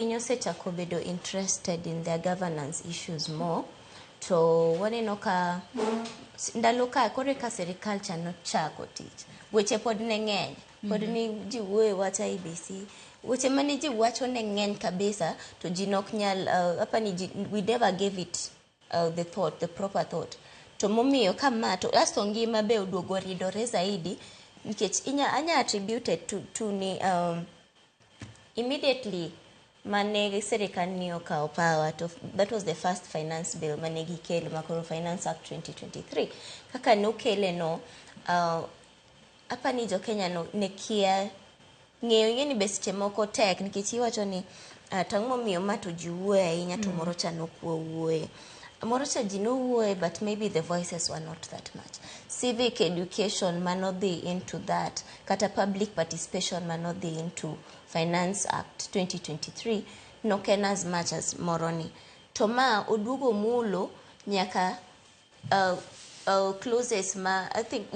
Osechako bedo interested in their governance issues more, to waneno ka ndalo ka koro eka sirikal cha nochako tich, weche pod ne ng'eny, pod ni ji wuoyo wach IEBC, weche mane ji wacho ne ng'eny kabisa, to ji nok nyal apani ji, we never gave it the thought, the proper thought. To momiyo kama to asto ngima be oduogo ridore zaidi, nikech inya anya attributed to ni immediately mane sirikal ni okawo power, to that was the first finance bill mane gikelo, makoro Finance Act 2023 kaka nokele no, apani jo Kenya no ne kia ng'eyo. Ing'e ni be seche moko tek, nikech iwacho ni tang' momiyo ma to ji wuoye ahinya, to moro cha nok wawuoye, moro cha ji nowuoye, but maybe the voices were not that much. Civic education manodhi into that, kata public participation manodhi into Finance Act 2023 nok en as much as moroni. To ma oduogo mulo nyaka clauses ma I think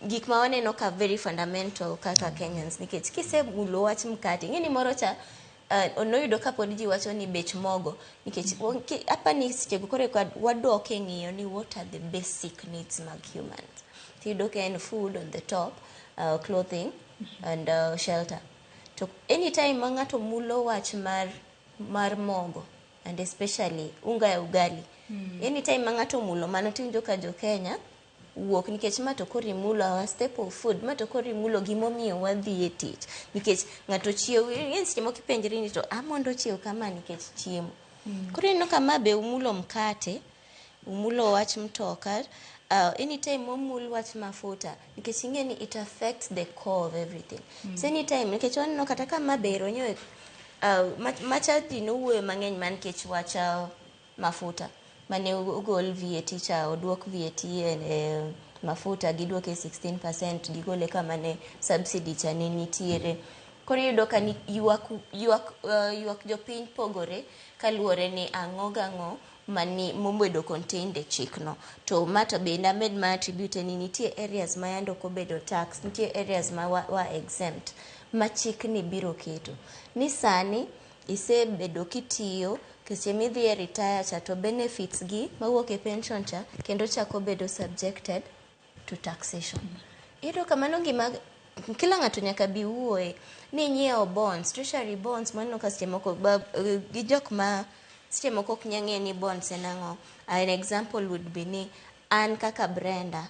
gik ma waneno ka very fundamental kaka Kenyans, nikech kisemulo wach mkate, ing'e ni moro cha noyudo ka pod ji wacho ni bech mogo, nikech apani sechego koro eka wadok e ng'iyo ni what are the basic needs mag humans. Tiyudo ka en food on the top, clothing and shelter. To anytime ma ng'ato mulo wach mar mogo and especially unga ya ugali, anytime ma ng'ato omulo mano, tiwinjo ka jo Kenya wuok, nikech ma to koro imulo our staple food, ma to koro imulo gimomiyo wadhi e tich, nikech ng'ato chiew ing'e seche moko ipenjri ni to amondo chiew kama nikech chiemo. Koro ineno ka ma be umulo mkate, umulo wach mtoka, anytime momul wach mafuta, nikech ing'e ni it affects the core of everything. So anytime, nikech waneno kata ka ma ber onyo macha ji nowuoyo mang'eny man nikech wach mafuta mane ogol VAT cha, oduok VAT e mafuta, giduoke 16%, gigole kama ne subsidy cha ne nitiere. Koro iyudo ka ni ywak jopiny pogore kaluwore ni ang'o gang'o mani mobedo contained e chikno. To ma to bende amed ma attribute ni nitie areas ma yande ok obedo tax, nitie areas ma wa exempt ma chikni biro keto ni sani isebedo kitiyo, seche midhi e retire cha, to benefits gi mawuok e pension cha kendo chako bedo subjected to taxation. Iyudo ka mano gima kila ng'ato nyaka bi wuoye ni nyiewo bonds, treasury bonds, maneno ka seche moko gi jok ma seche moko ok nya ng'eyo ni bonds en ang'o. An example would be ni an kaka Brenda,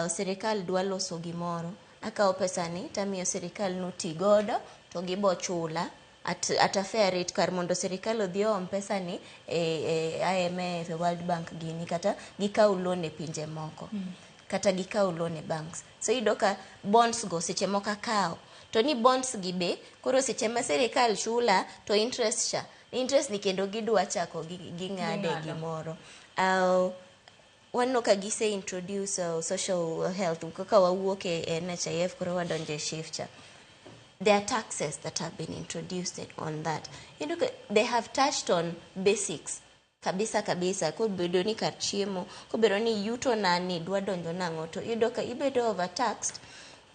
sirikal dwa loso gimoro, akawo pesani tamiyo sirikal noti godo, to gibo chula at a fair rate, kar mondo sirikal odhi oom pesani e IMF, e World Bank gini, kata gikaw loan e pinje moko, kata gikaw loan e banks. So iyudo ka bonds go seche moko akawo, to ni bonds gi be koro seche ma sirikal chula to interest cha, interest ni kendo gidwa chako ging'ade Ging'ado. gimoro. Waneno ka gise introduce social health, kaka wawuok e NHIF, koro wadonjo e SHIF cha. There are taxes that have been introduced on that. They have touched on basics kabisa kabisa. Kobedo ni kar chiemo, kobedo ni yuto nani dwa donjo nang'o, to iyudo ka ibedo overtaxed.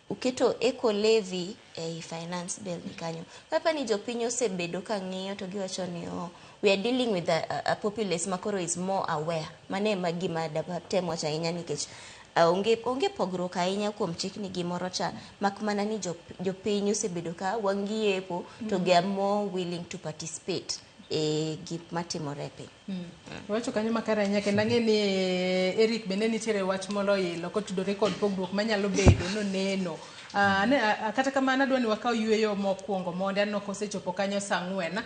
Uketo eco levy ei finance bill ni kanyo. Kapa ni jopiny osebedo ka ng'iyo to giwacho ni, oh, we are dealing with a populace makoro is more aware. Mano ema gima datem wacho ahinya, nikech onge pogruok ahinya kuom chikni gimoro cha, mak mana ni jopiny osebedo ka wang'iepo to they are more willing to participate e gik matimore e piny. Iwacho kanyo makare ahinya, kendo ang'e ni Eric bende nitiere wach moro ilo kotudore kod pogruok manyalo bedo noneno. Kata kamano adwa ni wakaw yueyo mokwongo mondi aneno kosechopo kanyo saa 4.